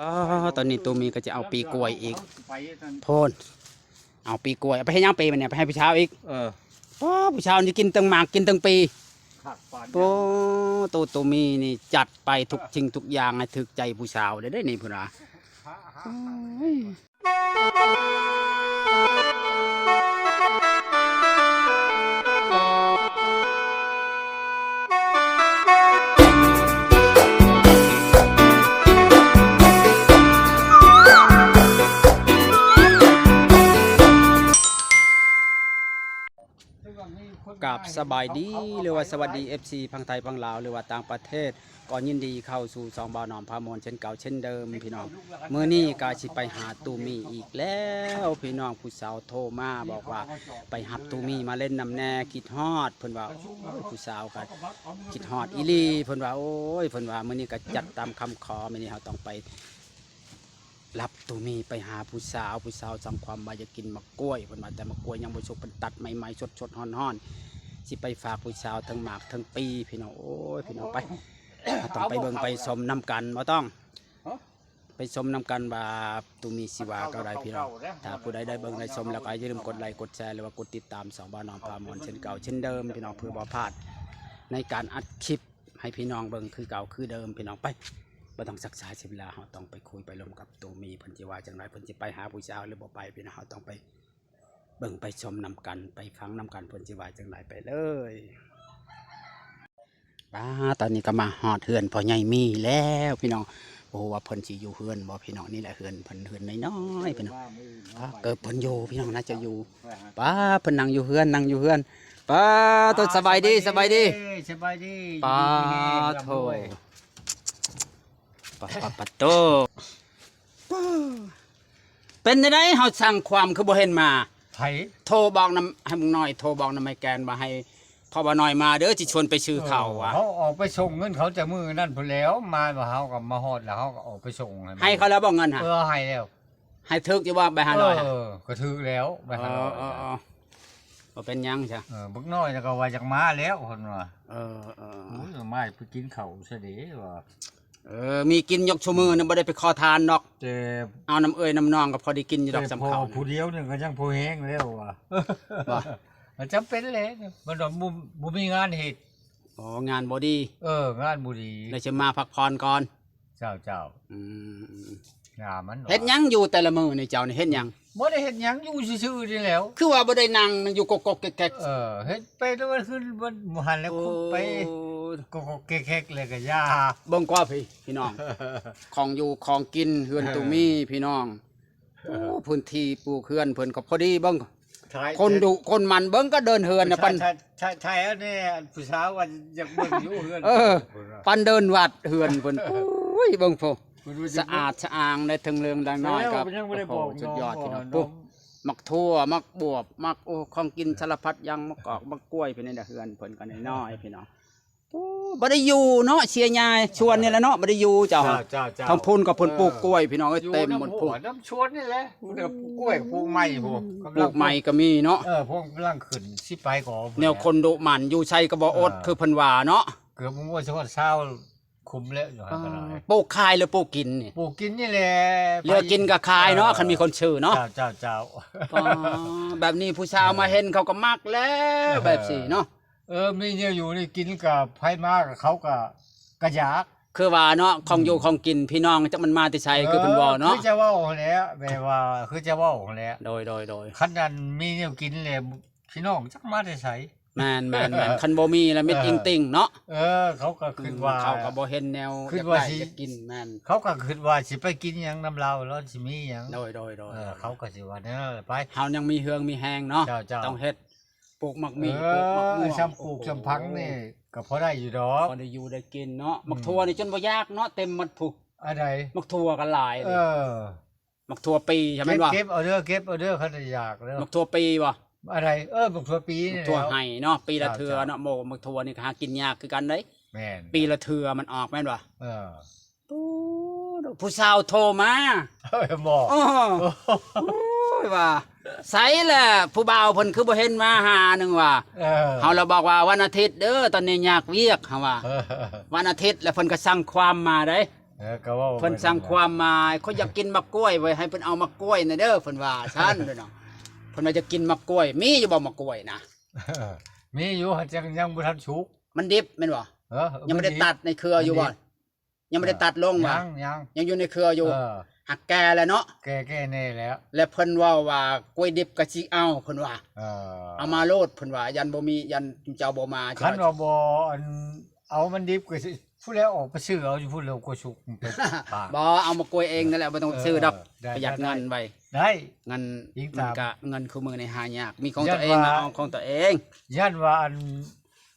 ອໍ ຕອນນີ້ຕູມີກໍຈະເອົາປີກ້ວຍອີກ ໂພນ ເອົາປີກ້ວຍ ເອົາໄປເຮັດຫຍັງປີມັນນີ້ ໄປໃຫ້ຜູ້ສາວອີກ. ເອີ ອໍ ຜູ້ສາວນີ້ກິນເຖິງໝາກ ກິນເຖິງປີ. ໂອ້ ໂຕ ຕູມີນີ້ຈັດໄປທຸກສິ່ງທຸກຢ່າງໃຫ້ຖືກໃຈຜູ້ສາວເດ້ ເດ້ນີ້ເພິ່ນວ່າ. ໂອ້ຍ ກາບສະບາຍດີ ຫຼືວ່າສະຫວັດດີ ເອັຟຊີ ຝັ່ງໄທ ຝັ່ງລາວ ຫຼືວ່າຕ່າງປະເທດ ກໍຍິນດີເຂົ້າສູ່ຊ່ອງບ່າວໜອມພາມ່ວນເຊັ່ນເກົ່າເຊັ່ນເດີມພີ່ນ້ອງ. ມື້ນີ້ກໍຊິໄປຫາຕູມີອີກແລ້ວພີ່ນ້ອງ. ຜູ້ສາວໂທມາບອກວ່າ ໄປຮັບຕູມີມາເລ່ນນຳແດ່ ຄິດຮອດ ເພິ່ນວ່າ. ໂອ້ຍ ຜູ້ສາວກໍຄິດຮອດອີ່ຫຼີ ເພິ່ນວ່າ. ໂອ້ຍ ເພິ່ນວ່າ ມື້ນີ້ກໍຈັດຕາມຄຳຂໍ ມື້ນີ້ເຮົາຕ້ອງໄປ ຮັບຕູມີໄປຫາຜູ້ສາວ. ຜູ້ສາວສັ່ງຄວາມວ່າຢາກກິນໝາກກ້ວຍ ເພິ່ນວ່າ ແຕ່ໝາກກ້ວຍຍັງບໍ່ສຸກ ເພິ່ນຕັດໃໝ່ໆ ສົດໆ ຮ້ອນໆ ຊິໄປຝາກຜູ້ສາວເຖິງໝາກເຖິງປີພີ່ນ້ອງ. ໂອ້ຍ ພີ່ນ້ອງ ໄປ ຕ້ອງໄປເບິ່ງໄປຊົມນຳກັນ ບໍ່ຕ້ອງ ໄປຊົມນຳກັນວ່າຕູມີຊິວ່າແນວໃດພີ່ນ້ອງ. ຖ້າຜູ້ໃດໄດ້ເບິ່ງໄດ້ຊົມແລ້ວກໍຢ່າລືມກົດໄລກ໌ ກົດແຊ ຫຼືວ່າກົດຕິດຕາມຊ່ອງບ່າວໜອມພາມ່ວນເຊັ່ນເກົ່າເຊັ່ນເດີມພີ່ນ້ອງ ເພື່ອບໍ່ພາດໃນການອັດຄລິບ ໃຫ້ພີ່ນ້ອງເບິ່ງຄືເກົ່າຄືເດີມພີ່ນ້ອງ. ໄປ ບໍ່ຕ້ອງຊັກຊ້າເສຍເວລາ ເຮົາຕ້ອງໄປຄຸຍໄປລົມກັບຕູມີ ເພິ່ນຊິວ່າຈັ່ງໃດ ເພິ່ນຊິໄປຫາຜູ້ສາວຫຼືບໍ່ໄປພີ່ນ້ອງ. ເຮົາຕ້ອງໄປເບິ່ງໄປຊົມນຳກັນ ໄປຟັງນຳກັນ ເພິ່ນຊິວ່າຈັ່ງໃດ. ໄປເລີຍ. ປ້າ ຕອນນີ້ກໍມາຮອດເຮືອນພໍ່ໃຫຍ່ມີແລ້ວພີ່ນ້ອງ. ບໍ່ຮູ້ວ່າເພິ່ນຊິຢູ່ເຮືອນບໍ່ພີ່ນ້ອງ. ນີ້ແຫຼະເຮືອນເພິ່ນ ເຮືອນນ້ອຍໆ ພີ່ນ້ອງ. ປ້າ ເກີບເພິ່ນຢູ່ພີ່ນ້ອງ ໜ້າຈະຢູ່. ປ້າ ເພິ່ນນັ່ງຢູ່ເຮືອນ ນັ່ງຢູ່ເຮືອນ. ປ້າໂທ້ ສະບາຍດີ ສະບາຍດີ ສະບາຍດີ. ປ້າໂທ້ ປະປະປະໂຕ ເປັນຈັ່ງໃດ ເຮົາສັ່ງຄວາມຄືບໍ່ເຫັນມາ? ໃຜ? ໂທບອກນຳ ໃຫ້ບັກນ້ອຍ ໂທບອກນຳໄອ້ແກນວ່າໃຫ້ພໍ່ບ່າວນ້ອຍມາເດີ ຊິຊວນໄປຊື້ເຂົ້າວ່າ. ເອີ ເຮົາອອກໄປສົ່ງເງິນເຂົາແຕ່ມື້ນັ້ນພຸ້ນແລ້ວ ມາວ່າເຮົາກໍມາຮອດແລ້ວ ເຮົາກໍອອກໄປສົ່ງໃຫ້ ໃຫ້ເຂົາແລ້ວບໍ່ເງິນຫະ? ເອີ ໃຫ້ແລ້ວ. ໃຫ້ຖືກຢູ່ບໍ່ ໃບຫ້າຮ້ອຍ? ເອີ ກໍຖືກແລ້ວ ໃບຫ້າຮ້ອຍ. ເອີ ເອີ ເອີ ບໍ່ເປັນຫຍັງຊະ. ເອີ ບັກນ້ອຍນະກໍວ່າຢາກມາແລ້ວ ເພິ່ນວ່າ. ເອີ ເອີ ໂອ້ຍ ມາໄປກິນເຂົ້າຊະເດວ່າ. ເອີ ມີກິນຢູ່ຊຸມື້ນະ ບໍ່ໄດ້ໄປຂໍທານດອກ ແຕ່ເອົານຳເອື້ອຍນຳນ້ອງກໍພໍໄດ້ກິນຢູ່ດອກ ແຕ່ສຳເຂົາ ຜູ້ດຽວນີ້ກໍຍັງພໍແຮງແລ້ວວ່າ. ບໍ່ ມັນຈຳເປັນແຫຼະ ມັນບໍ່ ບໍ່ມີງານເຮັດ. ອໍ ງານບໍ່ດີ. ເອີ ງານບໍ່ດີ ແລ້ວຊິມາພັກຜ່ອນກ່ອນ. ເຈົ້າ ເຈົ້າ. ອືມ ງາມມັນ ເຮັດຫຍັງຢູ່ແຕ່ລະມື້ນີ້ ເຈົ້ານີ້ເຮັດຫຍັງ? ບໍ່ໄດ້ເຮັດຫຍັງ ຢູ່ຊື່ໆນີ້ແຫຼ້ວ. ຄືວ່າບໍ່ໄດ້ນັ່ງຢູ່ກົກໆແກກໆ? ເອີ ເຮັດໄປແຕ່ວ່າຄືນ ມື້ຫັ້ນແຫຼະ ໂອ້ ຂຸດໄປກົກໆແກກໆ ແລ້ວກໍຢ່າ. ເບິ່ງກວ່າພີ້ ພີ່ນ້ອງ ຂອງຢູ່ຂອງກິນເຮືອນ ເອີ ຕູມີ ພີ່ນ້ອງ. ໂອ້ ພື້ນທີ່ປູກເຮືອນເພິ່ນກໍພໍດີ ເບິ່ງ ຄົນດຸຄົນໝັ່ນ ເບິ່ງກໍເດີ່ນເຮືອນນະ. ປານ ໃຊ່ໆ ອັນນີ້ ອັນຜູ້ສາວວ່າຢາກເບິ່ງຢູ່ເຮືອນ. ເອີ ປານເດີ່ນວັດເຮືອນເພິ່ນ. ໂອ້ຍ ເບິ່ງພຸ້ນ ສະອາດສະອ້າງໄດ້ ເຖິງເລື່ອງດັງນ້ອຍກໍ ໂອ້ ສຸດຍອດພີ່ນ້ອງ. ໝາກຖົ່ວ ໝາກບວບ ໝາກ ໂອ້ ຂອງກິນສາລະພັດຢ່າງ ໝາກກອກ ໝາກກ້ວຍ. ພີ່ນ້ອງ ເຮືອນເພິ່ນກໍນ້ອຍໆ ພີ່ນ້ອງ. ໂອ້ ບໍ່ໄດ້ຢູ່ເນາະ ເສຍຫຍ້າສວນນີ້ແຫຼະເນາະ ບໍ່ໄດ້ຢູ່. ເຈົ້າ ເຈົ້າ ເຈົ້າ. ທາງພຸ້ນກໍເພິ່ນ ເອີ ປູກກ້ວຍ ພີ່ນ້ອງເອີຍ ເຕັມໝົດພຸ້ນ ນຳສວນນີ້ແຫຼະ. ປູກກ້ວຍ ປູກໄມ້ພຸ້ນ ປູກໄມ້ກໍມີເນາະ. ເອີ ພວກກຳລັງຂຶ້ນ ຊິໄປກໍ ແນວຄົນດຸໝັ່ນ ຢູ່ໃສກໍບໍ່ອົດ ເອີ ຄືເພິ່ນວ່າເນາະ. ເກືອບບໍ່ຊອດຊາວ ຄຸ້ມແລ້ວຢູ່ຫັ້ນກໍໄດ້. ປູກຂາຍຫຼືປູກກິນນີ້? ປູກກິນນີ້ແຫຼະ ເຫຼືອກິນກໍຂາຍເນາະ. ເອີ ຄັນມີຄົນຊື້ເນາະ. ເຈົ້າ ເຈົ້າ ເຈົ້າ. ອໍ ແບບນີ້ຜູ້ສາວມາເຫັນເຂົາກໍມັກແລ້ວ ເອີ ແບບຊີ້ເນາະ. ເອີ ມີແນວຢູ່ໄດ້ກິນ ກໍໃຜມາກໍເຂົາກໍ ກໍຢາກ ຄືວ່າເນາະ. ຂອງຢູ່ ອືມ ຂອງກິນ ພີ່ນ້ອງ ຈັກມັນມາແຕ່ໃສ ເອີ ຄືເພິ່ນເວົ້າເນາະ ຄືຈະເວົ້າຫັ້ນແຫຼະ ແບບວ່າຄືຈະເວົ້າຫັ້ນແຫຼະ. ໂດຍ ໂດຍ ໂດຍ. ຄັນອັນມີແນວກິນແລ້ວ ພີ່ນ້ອງຈັກມາແຕ່ໃສ. ແມ່ນໆໆ ຄັນບໍ່ມີລະມິດ ເອີ ອິງຕິ່ງເນາະ. ເອີ ເຂົາກໍຄິດວ່າ ອືມ ເຂົາກໍບໍ່ເຫັນແນວ ຄິດວ່າ ຢາກໄດ້ ຊິ ຢາກກິນ. ແມ່ນ ເຂົາກໍຄິດວ່າຊິໄປກິນຫຍັງນຳລາວ ລາວຊິມີຫຍັງ. ໂດຍ ໂດຍ ໂດຍ. ເອີ ເຂົາກໍຊິວ່າແນວນັ້ນແຫຼະ ໄປ ເຮົາຍັງມີເຮືອງມີແຮງເນາະ. ເຈົ້າ ເຈົ້າ. ຕ້ອງເຮັດ ປູກໝາກມີ້ ເອີ ປູກໝາກມ່ວງ ຊຳປູກ ໂອ້ໂຫ ຊຳຝັງນີ້ກໍພໍໄດ້ຢູ່ດອກ ພໍໄດ້ຢູ່ໄດ້ກິນເນາະ. ອືມ ໝາກຖົ່ວນີ້ຈົນບໍ່ຢາກເນາະ ເຕັມໝົດພຸ້ນ. ອັນໃດ? ໝາກຖົ່ວກໍຫຼາຍ. ເອີ ໝາກຖົ່ວປີໃຊ່ແມ່ນບໍ່? ເກັບ ເກັບເອົາເດີ ເກັບເອົາເດີ ຄັນຢາກເດີ. ໝາກຖົ່ວປີບໍ່? ອັນໃດ? ເອີ ໝາກຖົ່ວປີນີ້ແຫຼະ ຖົ່ວໄຮ່ເນາະ ປີລະເທື່ອເນາະ. ເຈົ້າ ໝາກຖົ່ວນີ້ກໍຫາກິນຍາກຄືກັນເດ້. ແມ່ນ ປີລະເທື່ອມັນອອກແມ່ນບໍ່? ເອີ ໂອ້ ຜູ້ສາວໂທມາ. ເອີ ບໍ່ ໂອ້ ໂອ້ຍ ວ່າ ໃສລະ ຜູ້ບ່າວເພິ່ນຄືບໍ່ເຫັນມາຫາໜຶ່ງວ່າ. ເອີ ເຮົາລະບອກວ່າວັນອາທິດເດີ ຕອນນີ້ຍາກວຽກ ເຮົາວ່າ. ເອີ ວັນອາທິດ ແລ້ວເພິ່ນກໍສັ່ງຄວາມມາໄດ໋. ເອີ ກໍເວົ້າ ເພິ່ນສັ່ງຄວາມມາ ຂ້ອຍຢາກກິນໝາກກ້ວຍເວີຍ ໃຫ້ເພິ່ນເອົາໝາກກ້ວຍແດ່ເດີ ເພິ່ນວ່າຊັ້ນເນາະ. ເພິ່ນວ່າຢາກກິນໝາກກ້ວຍ ມີຢູ່ບໍ່ໝາກກ້ວຍນະ? ມີຢູ່ ຫາກຍັງ ຍັງບໍ່ທັນສຸກ. ມັນດິບແມ່ນບໍ່? ເອີ ຍັງບໍ່ໄດ້ຕັດໃນເຄືອຢູ່ບໍ່? ຍັງບໍ່ໄດ້ຕັດລົງຫວາ? ຍັງ ຍັງ ຍັງຢູ່ໃນເຄືອຢູ່. ເອີ ຫາກແກ່ແລ້ວເນາະ. ແກ່ ແກ່ແນ່ແລ້ວ. ແລ້ວເພິ່ນເວົ້າວ່າ ກ້ວຍດິບກໍຊິເອົາ ເພິ່ນວ່າ. ເອີ ເອົາມາໂລດ ເພິ່ນວ່າ ຢ້ານບໍ່ມີ ຢ້ານເຈົ້າບໍ່ມາ. ຄັນວ່າບໍ່ ອັນ ເອົາມັນດິບກໍຊິ ພຸ້ນແຫຼະ ອອກໄປຊື້ເອົາຢູ່ພຸ້ນແລ້ວ ກໍສຸກໄປ. ບໍ່ ເອົາມາກ້ວຍເອງນັ້ນແຫຼະ ບໍ່ຕ້ອງຊື້ດອກ. ເອີ ໄດ້ ປະຢັດເງິນໄວ້. ໄດ້ ເງິນ ມັນກະ ເງິນຄູ່ມື້ນີ້ຫາຍາກ ມີຂອງຕົວເອງ ເອົາຂອງຕົວເອງ. ຢ້ານວ່າ ອັນ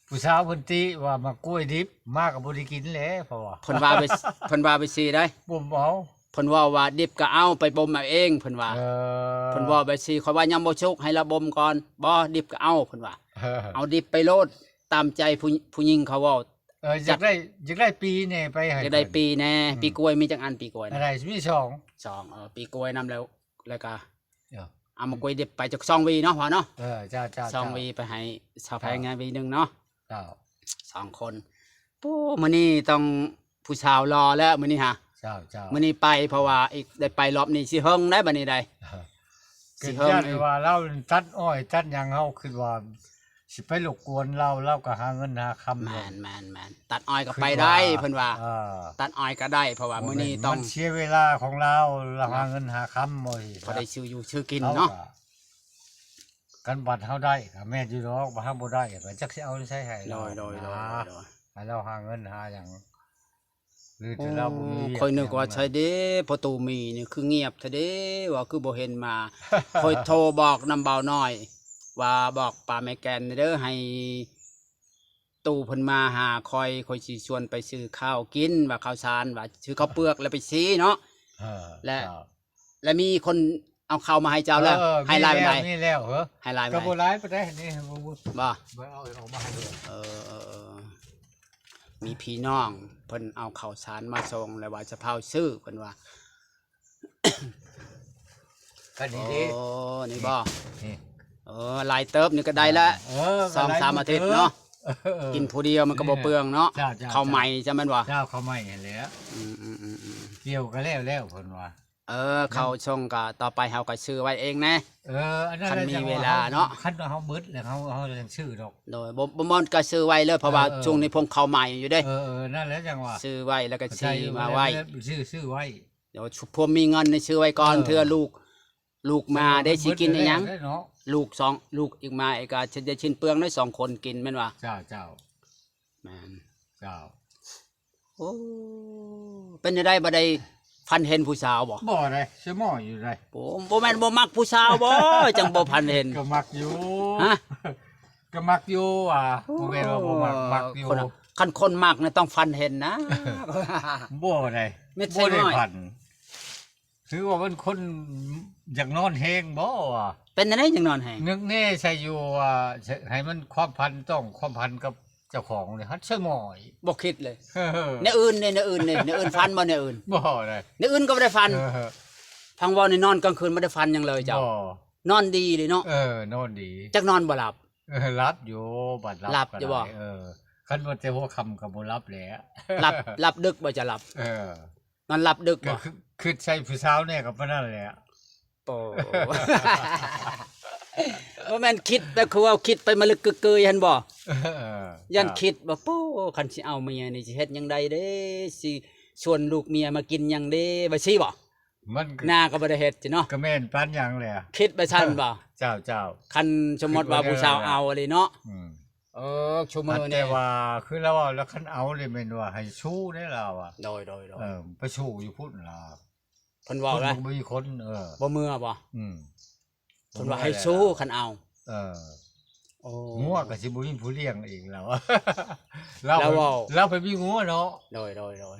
ຜູ້ສາວເພິ່ນຕິວ່າໝາກກ້ວຍດິບ ມາກໍບໍ່ໄດ້ກິນແຫຼະ ເພາະວ່າ ເພິ່ນວ່າໄປ ເພິ່ນວ່າໄປຊີ້ໄດ໋ ບໍ່ເອົາ. ເພິ່ນເວົ້າວ່າດິບກໍເອົາ ໄປບົ່ມເອົາເອງ ເພິ່ນວ່າ. ເອີ ເພິ່ນເວົ້າໄປຊີ້ ຂ້ອຍວ່າຍັງບໍ່ສຸກ ໃຫ້ລາບົ່ມກ່ອນ. ບໍ່ ດິບກໍເອົາ ເພິ່ນວ່າ. ເອີ ເອົາດິບໄປໂລດ ຕາມໃຈຜູ້ ຜູ້ຍິງເຂົາເວົ້າ. ເອີ ຢາກໄດ້ ຢາກໄດ້ປີແນ່ ໄປໃຫ້ ຢາກໄດ້ປີແນ່. ອືມ ປີກ້ວຍມີຈັກອັນ? ປີກ້ວຍນະ ອັນໃດ ມີສອງ ສອງ. ເອີ ປີກ້ວຍນຳແລ້ວ ແລ້ວກະ ເອີ ເອົາໝາກກ້ວຍດິບໄປຈັກສອງຫວີເນາະ ພໍ່ເນາະ. ເອີ ເຈົ້າ ເຈົ້າ ສອງຫວີໄປໃຫ້ສາວແພງແດ່ຫວີໜຶ່ງເນາະ. ເຈົ້າ ສອງຄົນ. ໂອ້ ມື້ນີ້ຕ້ອງຜູ້ສາວຫຼໍ່ແລ້ວມື້ນີ້ຫາ. ເຈົ້າ ເຈົ້າ ມື້ນີ້ໄປ ເພາະວ່າອີກ ໄດ້ໄປລອບນີ້ຊິເຫິງໄດ໋ ບັດນີ້ໄດ໋. ເອີ ຄິດຢ້ານວ່າລາວຕັດອ້ອຍຕັດຫຍັງ ເຮົາຄິດວ່າຊິໄປລົບກວນລາວ ລາວກໍຫາເງິນຫາຄຳ. ແມ່ນໆໆ ຕັດອ້ອຍກໍໄປໄດ້ ເພິ່ນວ່າ. ເອີ ຕັດອ້ອຍກໍໄດ້ ເພາະວ່າມື້ນີ້ຕ້ອງ ມັນເສຍເວລາຂອງລາວ ລາວຫາເງິນຫາຄຳ ບໍ່ຊິ ພໍໄດ້ຊື້ຢູ່ຊື້ກິນເນາະ. ຄັນບັດເຮົາໄດ້ກໍແມ່ນຢູ່ດອກ ບັດເຮົາບໍ່ໄດ້ກໍຈັກຊິເອົາໃສໃຫ້ລາວ. ໂດຍໆ ໃຫ້ລາວຫາເງິນຫາຫຍັງ. ຫຼືແຕ່ລາວບໍ່ມີວຽກ. ໂອ້ ຂ້ອຍນຶກວ່າໃສເດ້ ພໍ່ຕູ້ມີນີ້ຄືງຽບແທ້ເດ້ ວ່າຄືບໍ່ເຫັນມາ. ຂ້ອຍໂທບອກນຳບ່າວນ້ອຍ ວ່າບອກປ້າແມ່ແກ່ນເດີ ໃຫ້ຕູ້ເພິ່ນມາຫາຂ້ອຍ ຂ້ອຍຊິຊວນໄປຊື້ເຂົ້າກິນ ວ່າເຂົ້າສານ ວ່າຊື້ເຂົ້າເປືອກແລ້ວໄປຊີ້ເນາະ. ເອີ ແລະ ເຈົ້າ ແລະມີຄົນເອົາເຂົ້າມາໃຫ້ເຈົ້າແລ້ວ. ເອີ ໃຫ້ຫຼາຍປານໃດ? ມີແລ້ວ ມີແລ້ວ. ເອີ ໃຫ້ຫຼາຍປານໃດ? ກໍບໍ່ຫຼາຍປານໃດນີ້ ບໍ່ ບໍ່ ບໍ່ເອົາ ເອົາມາໃຫ້ເລີຍ. ເອີ ເອີ ເອີ ມີພີ່ນ້ອງເພິ່ນເອົາເຂົ້າສານມາສົ່ງ ແລ້ວວ່າຈະພາຊື້ ເພິ່ນວ່າ. ກໍນີ້ເດ້. ໂອ້ ນີ້ບໍ່? ນີ້ ເອີ ຫຼາຍເຕີບ ນີ້ກໍໄດ້ລະ ເອີ ສອງສາມອາທິດເນາະ. ເອີ ກິນຜູ້ດຽວມັນກໍບໍ່ເປືອງເນາະ. ເຈົ້າ ເຈົ້າ ເຂົ້າໃໝ່ ເຈົ້າ ແມ່ນບໍ່? ເຈົ້າ ເຂົ້າໃໝ່ຫັ້ນແຫຼະ. ອືມໆໆໆ ກ່ຽວກໍແລ້ວແລ້ວ ເພິ່ນວ່າ. ເອີ ເຂົ້າສົ່ງກໍຕໍ່ໄປເຮົາກໍຊື້ໄວ້ເອງແດ່. ເອີ ອັນນັ້ນ ຄັນມີເວລາເນາະ ຄັນວ່າເຮົາເບິດແລ້ວ ເຮົາ ເຮົາຈັ່ງຊື້ດອກ. ໂດຍ ບໍ່ ບໍ່ໝົດກໍຊື້ໄວ້ເລີຍ ເພາະວ່າ ເອີ ເອີ ຊ່ວງນີ້ພວງເຂົ້າໃໝ່ຢູ່ເດ້. ເອີ ເອີ ນັ້ນແຫຼະ ຈັ່ງວ່າ ຊື້ໄວ້ແລ້ວກໍ ເຂົ້າໃຈ ຊື້ມາໄວ້ ແລ້ວຊື້ ຊື້ໄວ້. ດຽວພວກມີເງິນນີ້ຊື້ໄວ້ກ່ອນ. ເອີ ເທື່ອລູກ ລູກມາໄດ້ຊິກິນອີ່ຫຍັງ ລູກສອງ ລູກອີກມາອີກກໍຈະໄດ້ຊິ້ນເປືອງໄດ້ສອງຄົນກິນແມ່ນວ່າ. ເຈົ້າ ເຈົ້າ ແມ່ນ ເຈົ້າ. ໂອ້ ເປັນຈັ່ງໃດ ບໍ່ໄດ້ຝັນເຫັນຜູ້ສາວບໍ່? ບໍ່ໄດ້ ສະໝໍຢູ່ໃດ. ໂອ້ ບໍ່ແມ່ນບໍ່ມັກຜູ້ສາວບໍ່ ຈັ່ງບໍ່ຝັນເຫັນ? ກໍມັກຢູ່. ຮະ? ກໍມັກຢູ່ວ່າ ບໍ່ແມ່ນວ່າບໍ່ມັກ ມັກຢູ່. ຄົນ ຄັນຄົນມັກນະຕ້ອງຝັນເຫັນນະ. ບໍ່ໄດ້ ບໍ່ໄດ້ຝັນ. ຄືວ່າເປັນຄົນຢາກນອນແຮງບໍ່ວ່າ? ເປັນຈັ່ງໃດຈັ່ງນອນແຮງ? ນຶກແນ່ໃສ່ຢູ່ວ່າ ໃຫ້ມັນຄວາມຝັນ ຕ້ອງຄວາມຝັນກັບເຈົ້າຂອງນີ້ ຮັດສະໝໍ. ບໍ່ຄິດເລີຍ ແນວອື່ນເດ້ ແນວອື່ນເດ້ ແນວອື່ນຝັນບໍ່? ແນວອື່ນບໍ່ໄດ້ ແນວອື່ນກໍບໍ່ໄດ້ຝັນ. ເອີ ຟັງເວົ້ານີ້ນອນກາງຄືນບໍ່ໄດ້ຝັນຫຍັງເລີຍເຈົ້າ? ບໍ່ ນອນດີເລີຍເນາະ. ເອີ ນອນດີ ຈັກນອນບໍ່ຫຼັບ. ເອີ ຫຼັບຢູ່ ບັດຫຼັບ ຫຼັບຢູ່ບໍ່? ເອີ ຄັນວ່າແຕ່ຫົວຄ່ຳກໍບໍ່ຫຼັບແຫຼະ. ຫຼັບ ຫຼັບດຶກບໍ່ຈະຫຼັບ? ເອີ ນອນຫຼັບດຶກບໍ່? ຄ- ຄິດໃສ່ຜູ້ສາວແດ່ກໍປານນັ້ນແຫຼະ. ໂອ້ ບໍ່ແມ່ນຄິດແບບຄືວ່າຄິດໄປມາລຶກກຶກເກີຍຫັ້ນບໍ່? ເອີ ຢ້ານຄິດວ່າ ໂອ້ ຄັນຊິເອົາເມຍນີ້ຊິເຮັດຫຍັງໃດເດ້ ຊິຊວນລູກເມຍມາກິນຫຍັງເດ້ ວ່າຊີ້ບໍ່? ມັນ ໜ້າກໍບໍ່ໄດ້ເຮັດຕິເນາະ. ກໍແມ່ນປານຫຍັງແຫຼະ ຄິດໄປຊັ້ນບໍ່? ເຈົ້າ ເຈົ້າ ຄັນສົມມຸດວ່າຜູ້ສາວເອົາອີ່ຫຼີເນາະ. ອືມ ເອີ ຊຸມື້ນີ້ ແຕ່ວ່າຄືລາວເວົ້າແລ້ວ ຄັນເອົານີ້ແມ່ນວ່າໃຫ້ສູ້ເດ້ລາວວ່າ. ໂດຍ ໂດຍ ໂດຍ ເອີ ໄປສູ້ຢູ່ພຸ້ນລາວ ເພິ່ນເວົ້າແລ້ວ ບໍ່ມີຄົນ. ເອີ ບໍ່ເມືອບໍ່? ອືມ ເພິ່ນວ່າໃຫ້ສູ້ຄັນເອົາ. ເອີ ໂອ້ ງົວກໍຊິບໍ່ມີຜູ້ລ້ຽງອີກແລ້ວ ລາວ ລາວເວົ້າ ລາວໄປມີງົວເນາະ. ໂດຍ ໂດຍ ໂດຍ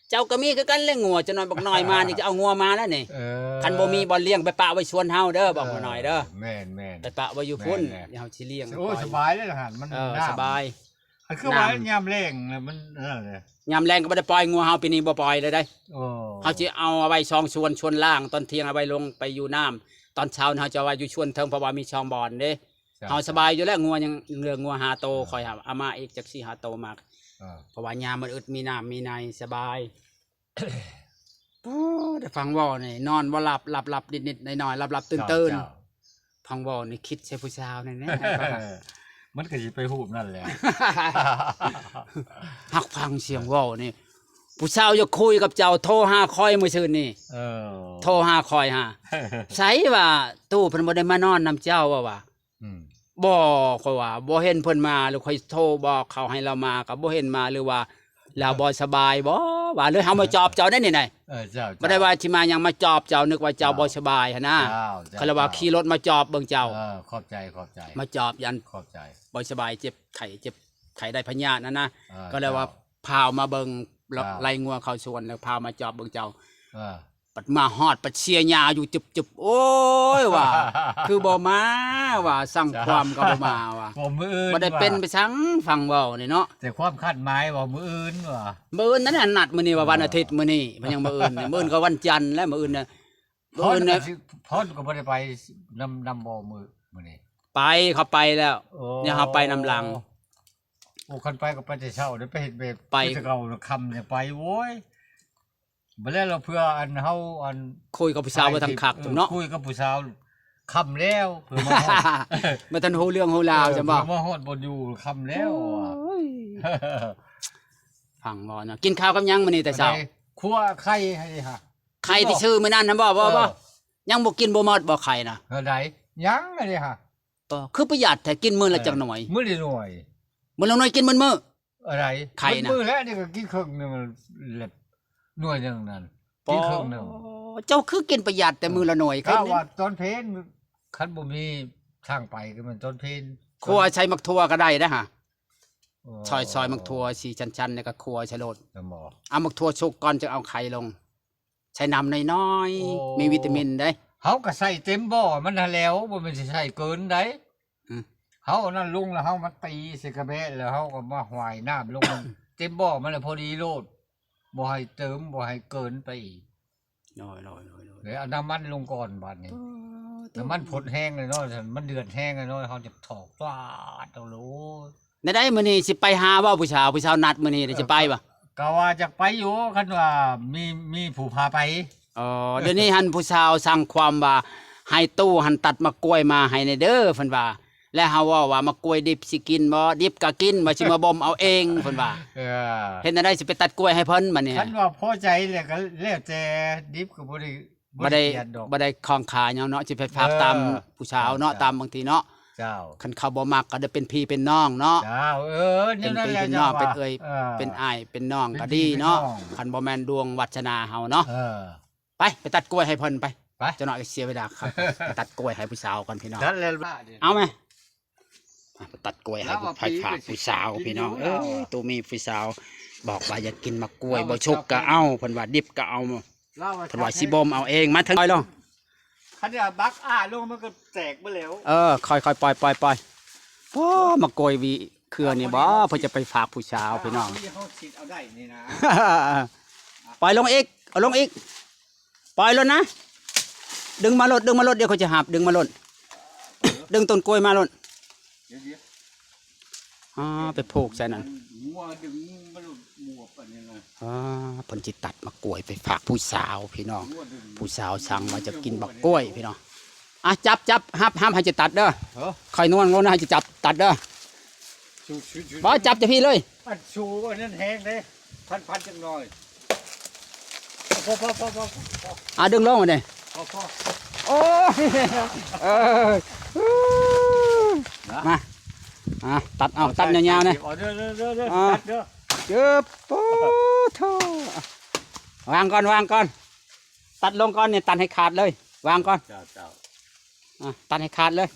ເຈົ້າກໍມີຄືກັນແຫຼະງົວ ຈັກໜ້ອຍບັກນ້ອຍມານີ້ຈະເອົາງົວມາແລ້ວນີ້. ເອີ ຄັນບໍ່ມີບ່ອນລ້ຽງ ໄປປະໄວ້ສວນເຮົາເດີ ບອກ ເອີ ບັກນ້ອຍເດີ. ແມ່ນໆ ໄປປະໄວ້ຢູ່ພຸ້ນ ແມ່ນໆ ດຽວເຮົາຊິລ້ຽງ. ໂອ້ ສະບາຍເລີຍຫັ້ນ ມັນ ເອີ ນ້ຳ ສະບາຍ. ອັນຄືວ່າ ນ້ຳ ຍາມແລ້ງນະ ມັນນັ້ນແຫຼະ ຍາມແລ້ງກໍບໍ່ໄດ້ປ່ອຍ ງົວເຮົາປີນີ້ບໍ່ປ່ອຍເລີຍເດ້. ໂອ້ ເຮົາຊິເອົາໄວ້ສອງສວນ ສວນລ່າງ ຕອນທ່ຽງເອົາໄວ້ລົງໄປຢູ່ນ້ຳ ຕອນເຊົ້າເຮົາຈະເອົາໄວ້ຢູ່ສວນເທິງ ເພາະວ່າມີສອງບ່ອນເດ້. ເຮົາສະບາຍຢູ່ແລ້ວ ງົວຍັງເຫຼືອງົວຫ້າໂຕ. ເອີ ຂ້ອຍຫາເອົາມາອີກຈັກສີ່ຫ້າໂຕມາ ເອີ ເພາະວ່າຍາມມັນອຶດມີນ້ຳມີໃນສະບາຍ. ໂອ້ ໄດ້ຟັງເວົ້ານີ້ນອນບໍ່ຫຼັບ ຫຼັບໆນິດໆໜ້ອຍໆ ຫຼັບໆຕື່ນໆ ເຈົ້າ ເຈົ້າ ຟັງເວົ້ານີ້ຄິດໃສ່ຜູ້ສາວແນ່ໆ ມັນກໍຊິໄປຮູບນັ້ນແຫຼະ ຮັກຟັງສຽງເວົ້ານີ້ ຜູ້ສາວຢາກຄຸຍກັບເຈົ້າ ໂທຫາຂ້ອຍມື້ຊືນນີ້ ເອີ ໂທຫາຂ້ອຍຫາ ໃສວ່າຕູ້ເພິ່ນບໍ່ໄດ້ມານອນນຳເຈົ້າວ່າ ອືມ ບໍ່ ຂ້ອຍວ່າບໍ່ເຫັນເພິ່ນມາ ຫຼືຂ້ອຍໂທບອກເຂົາໃຫ້ລາວມາກໍບໍ່ເຫັນມາ ຫຼືວ່າລາວບໍ່ສະບາຍບໍ່ວ່າ ຫຼືເຮົາມາຈອບເຈົ້າໄດ້ນີ້ນະ ເອີ ເຈົ້າ ບໍ່ໄດ້ວ່າຊິມາຫຍັງ ມາຈອບເຈົ້າ ນຶກວ່າເຈົ້າ ເຈົ້າ ບໍ່ສະບາຍຫັ້ນນະ ເຈົ້າ ເຈົ້າ ເຂົາເລີຍວ່າຂີ່ລົດມາຈອບເບິ່ງເຈົ້າ ເອີ ຂອບໃຈ ຂອບໃຈ ມາຈອບ ຢ້ານ ຂອບໃຈ ບໍ່ສະບາຍ ເຈັບໄຂ້ ເຈັບໄຂ້ໄດ້ພະຍາດຫັ້ນນະ ເອີ ກໍເລີຍວ່າ ເຈົ້າ ພາວມາເບິ່ງ ເຈົ້າ ໄລ່ງົວເຂົ້າສວນ ແລ້ວພາວມາຈອບເບິ່ງເຈົ້າ ເອີ ບັດມາຮອດ ບັດເສຍຫຍ້າຢູ່ຈຶບໆ ໂອ້ຍ ວ່າ ຄືບໍ່ມາວ່າ ສັ່ງຄວາມກໍບໍ່ມາວ່າ ເວົ້າມື້ອື່ນ ບໍ່ໄດ້ເປັນ ວ່າ ໄປສັງ ຟັງເວົ້ານີ້ເນາະ ແຕ່ຄວາມຄາດໝາຍວ່າມື້ອື່ນວ່າ ມື້ອື່ນນັ້ນນະ ນັດມື້ນີ້ວ່າ ເອີ ວັນອາທິດ ມື້ນີ້ ມັນຍັງມື້ອື່ນ ມື້ອື່ນກໍວັນຈັນແລ້ວ ມື້ອື່ນນະ ມື້ອື່ນນະ ພອນກໍບໍ່ໄດ້ໄປນຳ ນຳບໍ່ມື້ ມື້ນີ້ ໄປ ເຂົາໄປແລ້ວ ໂອ້ ເຮົາໄປນຳຫຼັງ ໂອ້ ຄັນໄປກໍໄປແຕ່ເຊົ້າເດ້ ໄປເຮັດແບບ ໄປ ຄືແຕ່ເກົ່າ ຄ່ຳຈັ່ງໄປ ໂອ້ຍ ບໍ່ແລ້ວລະເພື່ອອັນເຮົາອັນ ຄຸຍກັບຜູ້ສາວບໍ່ທັນຄັກ ເອີ ເນາະ ຄຸຍກັບຜູ້ສາວຄ່ຳແລ້ວ ເພື່ອມາຮອດ ບໍ່ທັນຮູ້ເລື່ອງຮູ້ລາວ ເອີ ຊັ້ນບໍ່ ເພື່ອມາຮອດບ່ອນຢູ່ຄ່ຳແລ້ວ ໂອ້ຍ ຟັງບໍ່ເນາະ ກິນຂ້າວກັບຫຍັງມື້ນີ້ແຕ່ເຊົ້າ ຂົ້ວໄຂ່ໃຫ້ຫະ ໄຂ່ທີ່ຊື້ມື້ນັ້ນນະບໍ່ ບໍ່ ບໍ່ ເອີ ຍັງບໍ່ກິນບໍ່ໝົດບໍ່ໄຂ່ນະ ເອີ ໄດ້ ຍັງອັນນີ້ຫະ ບໍ່ ຄືປະຢັດແທ້ ກິນມື້ລະຈັກໜ່ວຍ ເອີ ມື້ລະໜ່ວຍ ມື້ລະໜ່ວຍກິນໝົດມື້ ອະໄລ ໄຂ່ນະ ມື້ແລະນີ້ກໍກິນເຄິ່ງໜຶ່ງແຫຼະ ໜ່ວຍໜຶ່ງນັ້ນ ກິນເຄິ່ງໜຶ່ງ ເຈົ້າຄືກິນປະຢັດແຕ່ມື້ລະໜ່ວຍ ກະວ່າຕອນເພນ ຄັນບໍ່ມີທາງໄປກໍແມ່ນຕອນເພນ ຂົ້ວໃສ່ໝາກຖົ່ວກໍໄດ້ເດ້ຫະ ໂອ້ ຊອຍ ຊອຍໝາກຖົ່ວສີ່ຊັ້ນໆ ແລ້ວກໍຂົ້ວໃສ່ໂລດ ແມ່ນບໍ່ ເອົາໝາກຖົ່ວສຸກກ່ອນ ຈຶ່ງເອົາໄຂ່ລົງ ໃສ່ນ້ຳນ້ອຍໆ ໂອ້ ມີວິຕາມິນເດ້ ເຮົາກໍໃສ່ເຕັມບໍ່ມັນຫັ້ນແຫຼ້ວ ບໍ່ແມ່ນຊິໃສ່ເກີນໃດ ອືມ ເຮົາເອົານັ້ນລົງແລ້ວເຮົາມາຕີໃສ່ກະແບະ ແລ້ວເຮົາກໍມາຫວາຍນ້ຳລົງ ເຕັມບໍ່ມັນແຫຼະ ພໍດີໂລດ ບໍ່ໃຫ້ເຕີມ ບໍ່ໃຫ້ເກີນໄປອີກ ໂດຍໆໆໆ ແລ້ວເອົານ້ຳມັນລົງກ່ອນບາດນີ້ ອໍ ນ້ຳມັນພົດແຮງແລ້ວເນາະ ມັນເດືອດແຮງແລ້ວເນາະ ເຮົາຈະຖອກ ປາດ ເອົາໂລດ ແນວໃດມື້ນີ້ຊິໄປຫາບໍ່ຜູ້ສາວ ຜູ້ສາວນັດມື້ນີ້ ເອີ ຊິໄປບໍ່ ກໍວ່າຈະໄປຢູ່ ຄັນວ່າມີ ມີຜູ້ພາໄປ ອໍ ດຽວນີ້ຫັ້ນຜູ້ສາວສັ່ງຄວາມວ່າ ໃຫ້ຕູ້ຫັ້ນຕັດໝາກກ້ວຍມາໃຫ້ແດ່ເດີ ເພິ່ນວ່າ ແລ້ວເຮົາເວົ້າວ່າໝາກກ້ວຍດິບຊິກິນບໍ່ ດິບກໍກິນ ວ່າຊິມາບົ່ມເອົາເອງ ເພິ່ນວ່າ ເອີ ເຮັດແນວໃດຊິໄປຕັດກ້ວຍໃຫ້ເພິ່ນບັດນີ້ ຄັນວ່າພໍໃຈແລ້ວກໍແລ້ວແຕ່ ດິບກໍບໍ່ໄດ້ ບໍ່ໄດ້ ບໍ່ໄດ້ຂຽນດອກ ບໍ່ໄດ້ຂ້ອງຄາຫຍັງເນາະ ຊິໄປຝາກ ເອີ ຕາມຜູ້ສາວເນາະ ເຈົ້າ ຕາມບາງທີເນາະ ເຈົ້າ ຄັນເຂົາບໍ່ມັກກໍໄດ້ເປັນພີ່ເປັນນ້ອງເນາະ ເຈົ້າ ເອີ ເປັນພີ່ເປັນນ້ອງ ເປັນເອື້ອຍ ເອີ ເປັນອ້າຍເປັນນ້ອງກໍດີເນາະ ເປັນພີ່ເປັນນ້ອງ ຄັນບໍ່ແມ່ນດວງວາດສະໜາເຮົາເນາະ ເອີ ໄປ ໄປຕັດກ້ວຍໃຫ້ເພິ່ນໄປ ໄປ ຈັກໜ້ອຍກໍເສຍເວລາ ໄປຕັດກ້ວຍໃຫ້ຜູ້ສາວກ່ອນພີ່ນ້ອງ ເອົາແມ ອ່ະ ໄປຕັດກ້ວຍໃຫ້ ໃຫ້ພາກຜູ້ສາວພີ່ນ້ອງເອີຍ ຕູ້ມີຜູ້ສາວບອກວ່າຢາກກິນໝາກກ້ວຍ ບໍ່ສຸກກໍເອົາ ເພິ່ນວ່າດິບກໍເອົາ ເພິ່ນວ່າຊິບົ່ມເອົາເອງ ມາເຖິງ ຄ່ອຍລົງ ຄັນວ່າບັກອ້າລົງມັນກໍແຕກເບິດແລ້ວ ເອີ ຄ່ອຍໆ ປ່ອຍໆໆ ໂອ້ ໝາກກ້ວຍຫວີເຄືອນີ້ບໍ່ ເພິ່ນຈະໄປຝາກຜູ້ສາວພີ່ນ້ອງ ເຮົາຊິເອົາໄດ້ນີ້ນະ ປ່ອຍລົງອີກ ເອົາລົງອີກ ປ່ອຍໂລດນະ ດຶງມາໂລດ ດຶງມາໂລດ ດຽວຂ້ອຍຈະຫາບ ດຶງມາໂລດ ດຶງຕົ້ນກ້ວຍມາໂລດ ດຽວໆ ອ່າ ໄປຜູກໃສ່ນັ້ນ ງົວດຶງມາໂລດ ງົວປານນີ້ນະ ອ່າ ເພິ່ນຊິຕັດໝາກກ້ວຍໄປຝາກຜູ້ສາວພີ່ນ້ອງ ງົວດຶງ ຜູ້ສາວສັ່ງວ່າຈະກິນໝາກກ້ວຍພີ່ນ້ອງ ອ່ະ ຈັບ ຈັບ ຮັບ ຮັບ ໃຫ້ຈະຕັດເດີ ເອີ ຂ້ອຍນວນງົວນະ ໃຫ້ຈະຈັບ ຕັດເດີ ບໍ່ ຈັບຈະພີ້ເລີຍ ອັນສູອັນນັ້ນແຮງເດ້ ພັນໆ ຈັກໜ່ອຍ ພໍໆໆໆ ອ່າ ດຶງລົງມາເດ້ ພໍໆ ໂອ້ຍ ເອີ ນະ ມາ ອ່າ ຕັດເອົາ ຕັດຍາວໆ ເດີ ເດີ ເດີ ເດີ ອ່າ ຕັດເດີ ຈຶ່ບ ໂອ້ໂທ້ ວາງກ່ອນ ວາງກ່ອນ ຕັດລົງກ່ອນນີ້ ຕັດໃຫ້ຂາດເລີຍ ວາງກ່ອນ ເຈົ້າ ເຈົ້າ ອ່າ ຕັດໃຫ້ຂາດເລີຍ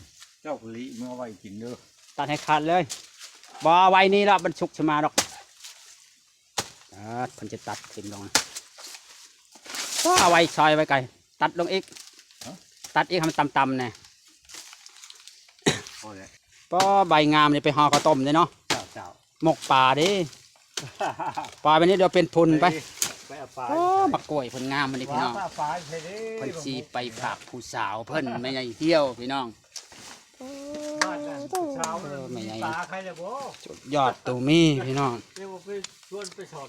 ເຈົ້າກະລີເມືອໄວ້ກິນເດີ ຕັດໃຫ້ຂາດເລີຍ ບໍ່ໄວ້ນີ້ລະ ມັນສຸກຊິມາດອກ ອ່າ ເພິ່ນຈະຕັດຖິ້ມລົງ ກໍເອົາໄວ້ຊອຍໄວ້ໄກ ຕັດລົງອີກ ຮະ ຕັດອີກໃຫ້ມັນຕ່ຳໆແດ່ ພໍແລ້ວ ກໍໃບງາມນີ້ໄປຫໍ່ເຂົ້າຕົ້ມເດ້ເນາະ ເຈົ້າ ເຈົ້າ ໝົກປາເດ້ ປາແບບນີ້ດຽວເປັນຝຸ່ນໄປ ໄປເອົາປາ ໂອ້ ໝາກກ້ວຍເພິ່ນງາມອັນນີ້ພີ່ນ້ອງ ເພິ່ນຊິໄປຝາກຜູ້ສາວເພິ່ນ ແມ່ໃຫຍ່ຫ່ຽວພີ່ນ້ອງ ໂອ້ ແມ່ໃຫຍ່ ສຸດຍອດຕູມີພີ່ນ້ອງ ເອີ ບໍ່ເປັນ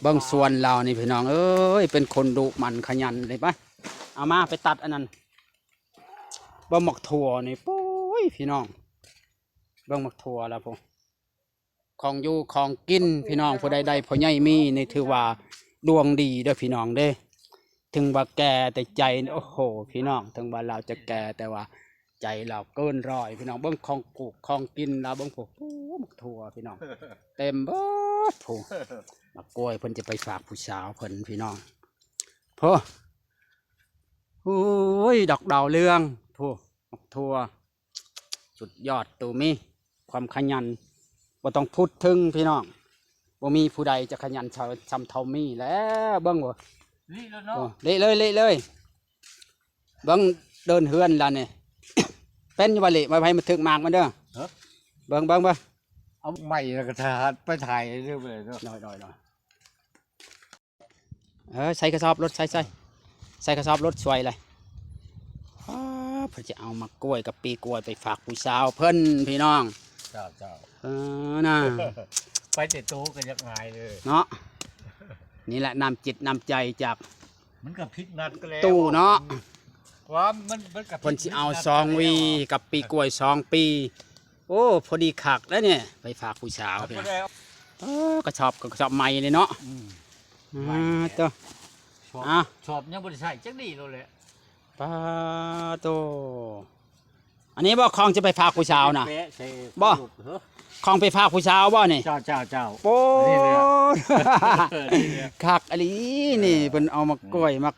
ເບິ່ງສວນລາວນີ້ພີ່ນ້ອງເອີຍ ເປັນຄົນດຸໝັ່ນຂະຫຍັນເລີຍ. ໄປ ເອົາມາໄປຕັດອັນນັ້ນ ເບິ່ງໝາກຖົ່ວນີ້ ໂອ້ຍ ພີ່ນ້ອງ ເບິ່ງໝາກຖົ່ວລາວພຸ້ນ ຂອງຢູ່ຂອງກິນພີ່ນ້ອງ ຜູ້ໃດໄດ້ພໍ່ໃຫຍ່ມີນີ້ຖືວ່າດວງດີເດີ້ພີ່ນ້ອງເດີ້. ເຖິງວ່າແກ່ແຕ່ໃຈ ໂອ້ໂຫ ພີ່ນ້ອງ ເຖິງວ່າລາວຈະແກ່ແຕ່ວ່າໃຈລາວເກີນຮ້ອຍພີ່ນ້ອງ. ເບິ່ງຂອງປູກຂອງກິນລາວ ເບິ່ງພຸ້ນ ໂອ້ ໝາກຖົ່ວພີ່ນ້ອງ ເຕັມເບິດພຸ້ນ. ໝາກກ້ວຍເພິ່ນຈະໄປຝາກຜູ້ສາວເພິ່ນພີ່ນ້ອງ ໂອ້ ໂອ້ຍ ດອກດາວເຮືອງພຸ້ນ ໝາກຖົ່ວ ສຸດຍອດ ໂຕມີຄວາມຂະຫຍັນ ບໍ່ຕ້ອງພູດເຖິງພີ່ນ້ອງ. ບໍ່ມີຜູ້ໃດຈະຂະຫຍັນເທົ່າ ສ່ຳເທົ່າມີແລ້ວ. ເບິ່ງບໍ່ ລິແລ້ວເນາະ ໂອ້ ລິເລີຍ ລິເລີຍ. ເບິ່ງເດີ່ນເຮືອນລະນີ້ ເປັນຢູ່ບໍ່ລິ ໄວ້ໃຫ້ມັນຖືກໝາກມັນເດີ. ຮະ ເບິ່ງ ເບິ່ງ ເບິ່ງ ເອົາໄມ້ແລ້ວກໍຖ່າຍ ໄປຖ່າຍເດີ ໄປເນາະ ໂດຍ ໂດຍ ໂດຍ. ເອີ ໃສ່ກະສອບໂລດ ໃສ່ ໃສ່ ໃສ່ກະສອບໂລດ ຊ່ວຍເລີຍ. ອ້າ ເພິ່ນຈະເອົາໝາກກ້ວຍກັບປີກ້ວຍໄປຝາກຜູ້ສາວເພິ່ນພີ່ນ້ອງ. ເຈົ້າ ເຈົ້າ ເອີ ນະ ໄປແຕ່ໂຕກໍຢາກອາຍເລີຍເນາະ. ນີ້ແຫຼະນ້ຳຈິດນ້ຳໃຈຈາກ ມັນກໍຜິດນັດກັນແລ້ວ ຕູ້ເນາະ ອືມ ວ່າມັນ ມັນກໍຜິດ ເພິ່ນຊິເອົາສອງຫວີກັບປີກ້ວຍສອງປີ. ໂອ້ ພໍດີຄັກແລ້ວນີ້ ໄປຝາກຜູ້ສາວ. ເອີ ກະສອບ ກະສອບໃໝ່ເລີຍເນາະ. ອືມ ອ່າ ໂຕ ສອບ ອ່າ ສອບຍັງບໍ່ໄດ້ໃຊ້ຈັກດີ້ໂລດແຫຼະ. ປາໂຕ ອັນນີ້ບໍ່ ຂອງຈະໄປຝາກຜູ້ສາວນະ ບໍ່ ຂອງໄປຝາກຜູ້ສາວບໍ່ນີ້? ເຈົ້າ ເຈົ້າ ເຈົ້າ ໂອ້ ອັນນີ້ແຫຼະ ຄັກອີ່ຫຼີນີ້. ເອີ ເພິ່ນເອົາໝາກກ້ວຍ ໝາກ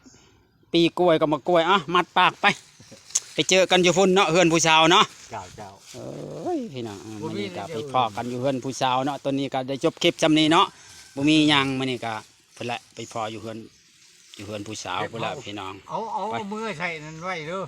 ປີກ້ວຍກັບໝາກກ້ວຍ ອ່ະ ມັດປາກໄປ ໄປເຈີກັນຢູ່ພຸ້ນເນາະ ເຮືອນຜູ້ສາວເນາະ. ເຈົ້າ ເຈົ້າ ເອີຍ ພີ່ນ້ອງ ມື້ນີ້ກໍໄປພໍ້ກັນຢູ່ເຮືອນຜູ້ສາວເນາະ. ຕອນນີ້ກໍໄດ້ຈົບຄລິບຊ່ຳນີ້ເນາະ ບໍ່ມີຫຍັງ. ມື້ນີ້ກໍພຸ້ນແຫຼະ ໄປພໍ້ຢູ່ເຮືອນ ຢູ່ເຮືອນຜູ້ສາວພຸ້ນແຫຼະພີ່ນ້ອງ. ເອົາ ເອົາ ໄປ ເອົາມືໃສ່ນັ້ນໄວ້ເດີ.